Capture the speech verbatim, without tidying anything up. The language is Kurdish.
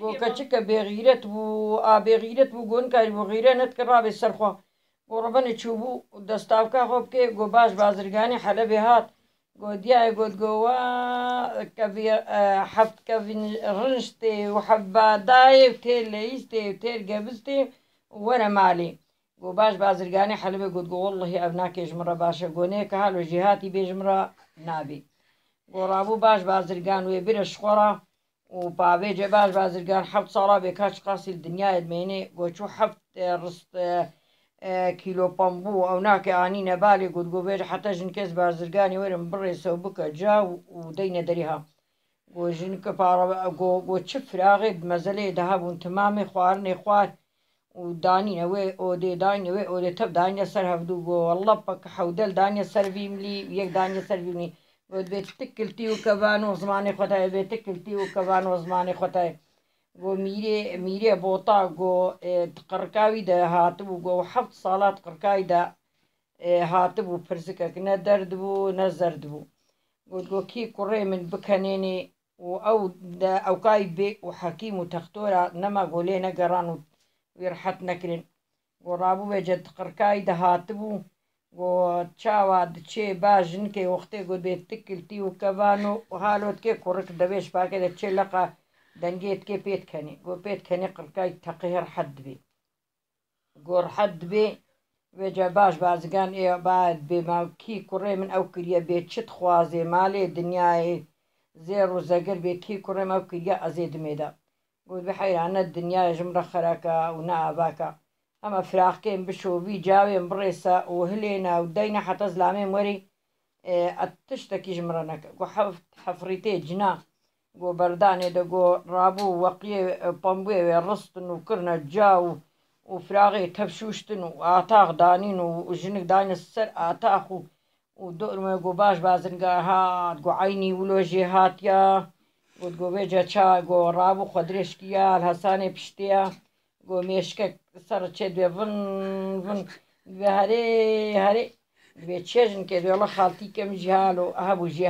Go keçike bêxîret bû, a bêxîret bû, go nikarî bû xîre nedike rabê ser xwe. Go rebenê çûbû destavka xwe bike, go baş bazirganê Helebê hat. Go diyayê got, go wa kevî, e, heft kevîn rinştê û heft badayê û têr leyîstê û têr gevistê û were malê. Go baş bazirganê Helebê got, go wellehî ev nakê ji min re baş e. Go nê ke halo jêhatî bê ji min re nabê. Go rabû baş bazirgan wê bire ji xwe re û pavêce baş bazirgan heft sala bê ka çiqasî li dinyayê dimêne. Go çû heft, e, rist, e, e, kîlo pembû ew nakê anîne balê, got, go vêce heta jinkê ez bazirganê werim birêse û bike ca û, û deyne derî ha. Go jinike para, go, go çi firaxê bi mezeleyê de hebûn, timamê xwarinê xwar û danîne wê odê, danîne wê odê, tev danîne ser hevdû. Go welle pek hewdel danîne ser vî milî û yek danîne ser vî milî. Go dibê ti kiltî û kevano zimanê xwe tayê, bê ti kiltî û kevano zimanê xwe tayê. Go mîrê, mîrê bota, go, e, di qirika wî de hatibû, go heft sala di qirika wî de, e, hatibû pirzikek, ne derd bû, ne zerd bû. Got, go kî kurê min bikenênê û ew de ewkayî bê û hekîm û textora nema go lê negeran û wî rehet nekirin. Go rabû vêce di qirkayî de hatibû. Go çawa diçê ba jinikê wextê go bê ti kiltî û kevano û halo dikê kurik devê ji parkê de çê leqa dengê dikê pê dikenê. Go pê dikenê qirkayî teqê rehet dibê. Go rehet dibê, vêca baş bazigan ê ba dibê ma kî kurê min ew kiriye bê çi dixwazê malê dinyayê zêr û zegir bê kî kurê min ew kiriye ez ê dimê de. Got bi heyran ne dinyayê ji min re xeraka û ne avaka. Hema firaqkên bişo vî cawên birêse û hilêne û deyne heta zilamên werî, e, et tiştekî ji min re neke. Go heft hefrîtê cina, go berdanê de, go rabû weqiyê, e, pembûyê wê ristin û kirine ca û, û firaxê tevşûştin û atax danîn û, û jinik dayne ser atax û, û dorme go baş bazinga hat, go eynî wilo jê hatiya. Got go vêca ça, go rabû xwe dirêj kiya, li hesanê piştiya. Go mêşkek ser çê dibê vin, vin. Dibê herê, herê. Dibê çê jinkê dibê, wela xaltîke min jî halo hebû jê